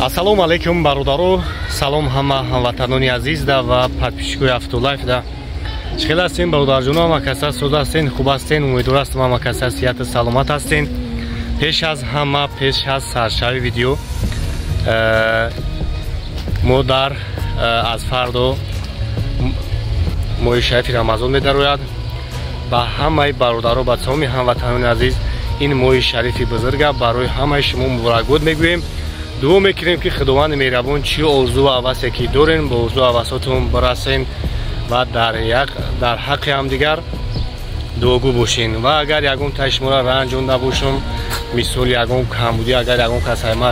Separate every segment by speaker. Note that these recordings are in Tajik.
Speaker 1: Ассалому алайкум бародаро, салом ҳама ҳамватанони азизда ва подписчикои Автолайфда. Чӣ хел ҳастем бародарҷоно, ҳама каса сода ҳастен, хуб ҳастен, умедвор ҳастам ҳама каса сиҳату саломат ҳастен. Пеш аз ҳама, пеш аз саршави видео, мо дар аз фардо моҳи шарифи Рамазон медарояд. Ба ҳамаи бародаро, ба тамоми ҳамватанони азиз ин моҳи шарифи бузурга барои ҳамаи шумо муборакбод мегӯем. Дуо мекунем ки Худованди меҳрабон чӣ орзу ҳавасе ки дорем, ба орзу ҳавасотон бирасен ва дар ҳаққи ҳамдигар дуогӯ бошен. Ва агар ягон таи шуморо ранҷонда бошам, мисол ягон камбудӣ, агар ягон кас ҳама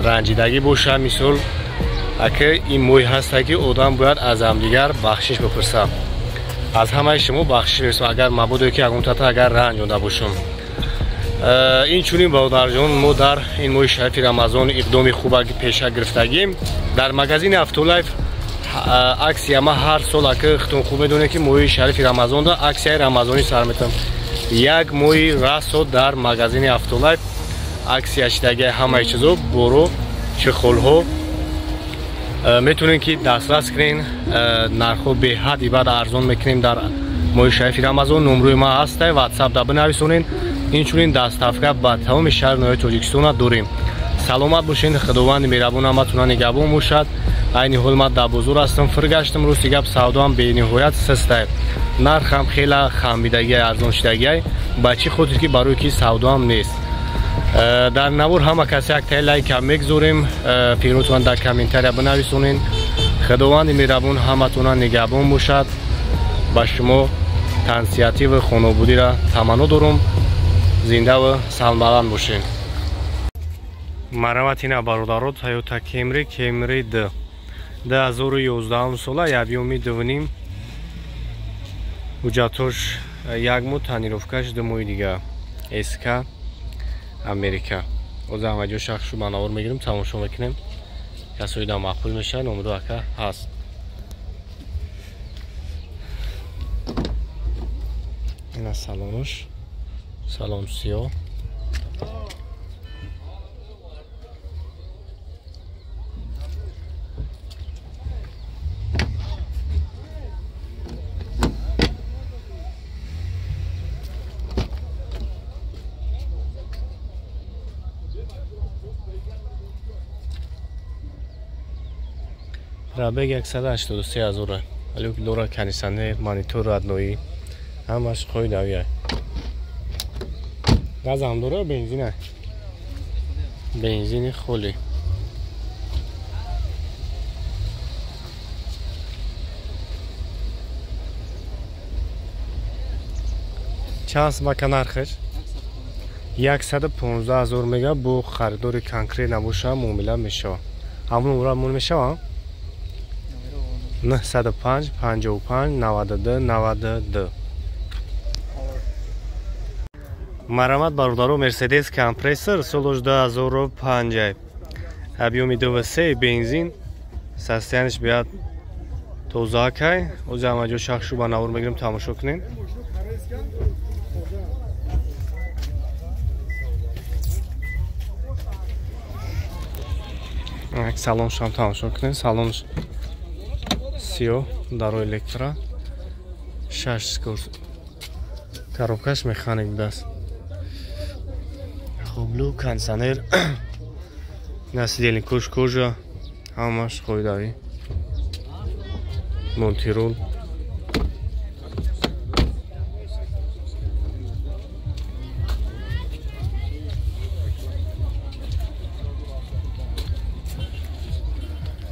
Speaker 1: ранҷидагӣ боша, мисол ака ин моҳе ҳаста ки одам бояд аз ҳамдигар бахшиш бипурса. Аз ҳамаи шумо бахшиш мепурсам, агар мабодо ки ягон тата агар ранҷонда бошам. Инчунин бародарҷон, мо дар ин моҳи шарифи Рамазон иқдоми хуба пеша гирифтагим. Дар магазини Автолайф аксия ма ҳар сол ака хитон хуб медонед ки моҳи шарифи Рамазонда аксияи рамазонӣ сар метам. Як моҳи расо дар магазини Автолайф аксия шидаги ҳамаи чизо боро чехолҳо метавонед ки дастрас кунед. Нархҳо беҳад баъд арзон мекунем дар моҳи шарифи Рамазон. Номрӯи ма ҳастай, ватсапда бинависонед. Инчунин доставка ба тамоми шаҳри ноҳияи Тоҷикистона дорем. Саломат бошед, Худованди меҳрабон ҳаматона нигаҳбон бошад. Айни ҳол ман дар бозор ҳастам, фиргаштам. Рости гап савдоам бениҳоят систай, нархам хела хамбидагиай, арзоншидагиай. Ба чӣ хотир ки барои ки савдоам нест. Дар навор ҳама касе яктаи лайка мегзорем, фикротон дар комментария бинависонед. Худованди меҳрабон ҳаматона нигаҳбон бошад. Ба шумо тансиҳатӣ ва хонобудиро таманно дорум. Зинда ва салмаланд бошед. Марамат ина бародаро, Toyota Camry, Camry D 2011 сола, объёми 2.5, ҳуҷҷатош як моҳ, тонировкаш 2 моҳи дига. СК Америка. Оза ҳамаҷо шахшу ба навор мегирем, тамошо мекунем. Касои да маъқул мешавад, номро ака ҳаст. Ина салонош, салон сиёҳ. Пробег 183 ҳазора. Люк дора, кондиционер, монитор родноӣ, ҳамаш қоидавия. Газам дора, бензина? Бензини холӣ. Чанд сумака нархаш? 115 ҳазор мега. Бо харидори конкрет набоша муомила мешава. Ҳамон умра мон мешава? 905 55 92 92. Марамат бародаро, Мерседес компрессор солош 2005, объёми 2.3, бензин, состояниш биёд тозакай. Оза ҳамаҷо шахшу ба навор мегирем, тамошо кунем. Як салоншам тамошо кунем. Салонш сиёҳ, даро электро, 6 скорс, коробкаш механик будааст. Хублю, кондиционер, на сидельник кожа, ҳамаш қоидавӣ, мультирул.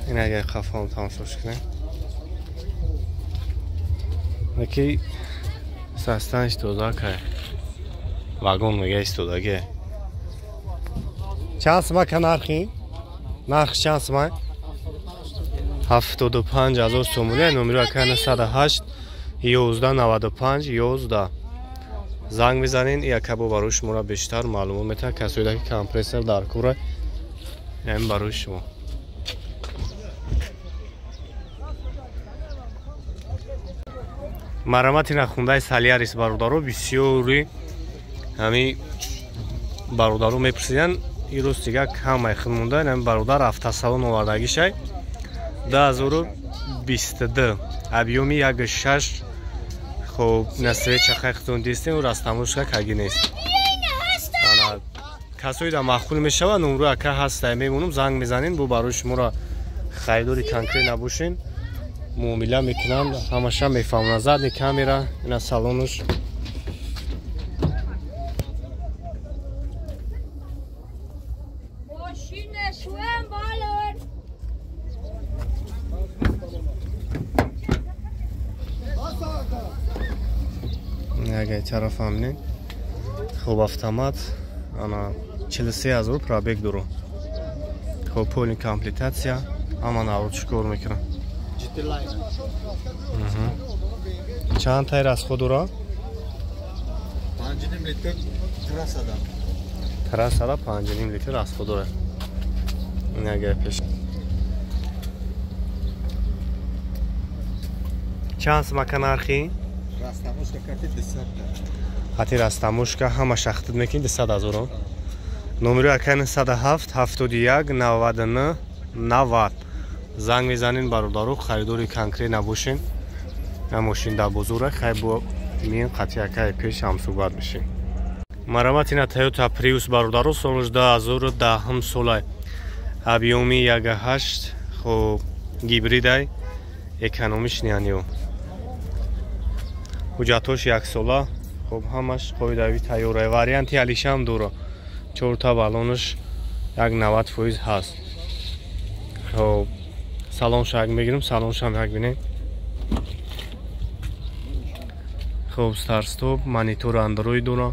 Speaker 1: Ин агар қафоам тамошош кунем, ки састан истода кай вагон мега истодаге. Чанд сумака нархи? Нарх чанд сума? 75 ҳазор сомонӣ. Номеро ака 908 11 95 11. Занг мезанен, якабо барои шуморо бештар маълумот метаҳад. Касоида ки компрессор дар кора, ин барои шумо. Марамати нахундаи Салярис бародаро, бисёри ҳами бародаро мепурсиданд. Ирӯз дига камай хел монда. Ин бародар автосалон овардагишай. 2022 объёми 1.6. Хоб, насвеча хайхтон дистем, растамушка каги нест. Ана касои да маъқул мешава, номру ака ҳастай, мемонум, занг мезанем, бо барои шуморо харидори конкрет набошен, муомила мекунанд, ҳамаша мефаҳмонанд. Задни камера, ина салонуш. Агар тараф ҳаминем. Хоб, автомат, ана 43 000 пробег дору. Хоб, полный комплектация, ҳама наврӯз чӣ кор мекунам. Чанд тай расход дора?
Speaker 2: 5,5 литр трассада.
Speaker 1: Трассада 5,5 литр расход дора. Ин агар пеш. Чанд сумака нархи?
Speaker 2: Растамушка карти 200.
Speaker 1: Хати растамушка ҳама шахтид мекунӣ 200 ҳазоро. Номери ака 907 71 99 90. Занг мезанин бародару, харидори конкрет набошен. Я мошин дар бозора, хай бо мием қати акаи пеш ҳамсӯҳбат мешем. Марамат ина Toyota Prius бародару, солш 2010 солай. Объёми 1.8, хоб, гибридай, экономиш нианио. Ҳуҷҷатҳош яксола, хоб, ҳамаш қоидави тайёра. Варианти алишам дора. Чорта баллонаш як 90% ҳаст. Хоб, салонша як мегирем, салоншам як бинем. Хоб, старт-стоп, монитор Android дора.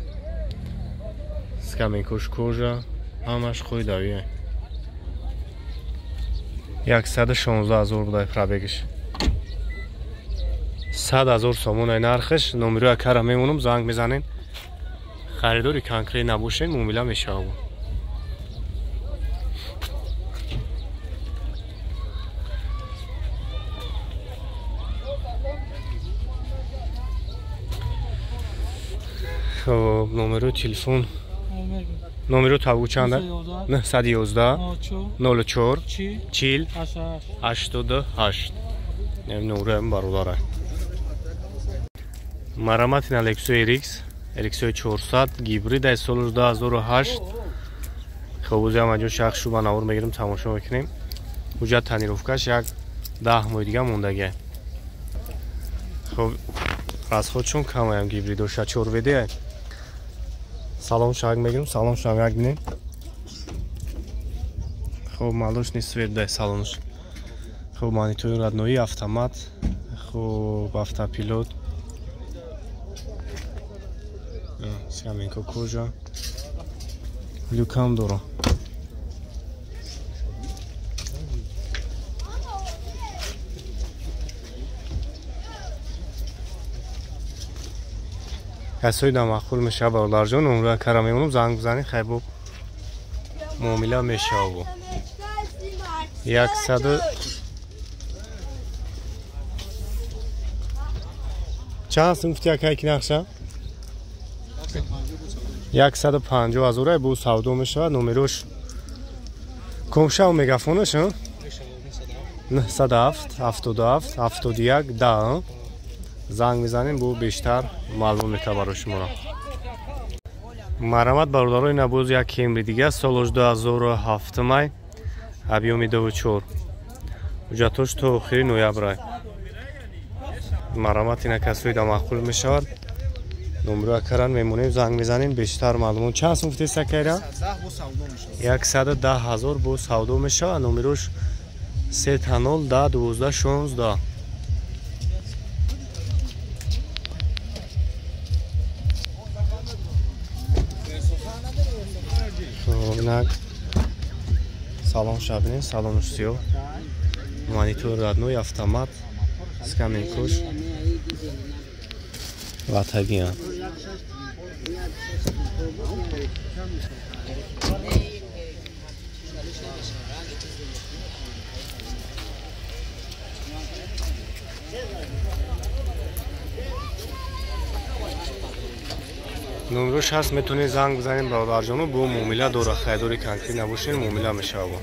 Speaker 1: Скамейкош кожа, ҳамаш қоидавия. 116 ҳазор будай пробегиш. 100 ҳазор сомонаи нархаш. Номерои акара мемонам, занг мезанем. Харидори конкрет набошем, муомила мешавад. Хоб, номерои телефон. Номеро тавгу чанда? 911 04 40 88. Номерои бародарай. Марамат ина Lexus RX, Lexus 400 гибрид ай соли 2008. Хоб, ӯзи ҳам аҷо шахс шуба навор мегирем, тамошо мекунем. Ҳуҷҷат тонировкаш як 10 моҳи дига мондагиай. Хоб, расходшон камаям гибридоша 4 ВД ай. Салон шаг мегирем, салон шаг як бинем. Хоб, молочный свет дай салонш. Хоб, монитори роднои, автомат, хоб, автопилот. Скамейка кожа. Люкам дора. Касои да маъқул мешава бародарҷон, номрои акара мемонам, занг бизанед, хай бо муомила мешава. 100 чанд сум гуфти акай ки нақша? 150 ҳазор бо савдо мешавад. Номерош комшав мегафонаш 907 77 71 10. Занг мезанем, бо бештар маълум мекунад барои шуморо. Марамат бародаро, ина боз як Кемри дига, солаш 2007 май, объёми 2.4. Ҳуҷҷатҳош то охири ноябрай. Марамат ина касои да маъқул мешавад. Номеро акаран мемонем, занг мезанем, бештар маълумот. Чанд сум гуфтед сакайра? 110 ҳазор бо савдо мешавад. Номерош 3 0 10 12 16. Хоб, салон шабинем, салонш сиёҳ. Монитор родной, автомат, скамейкош. Ватагиан. Номерош ҳаст, метавонед занг бизанем, бародарҷону, бо муомила дора. Харидори конкрет набошед, муомила мешавад.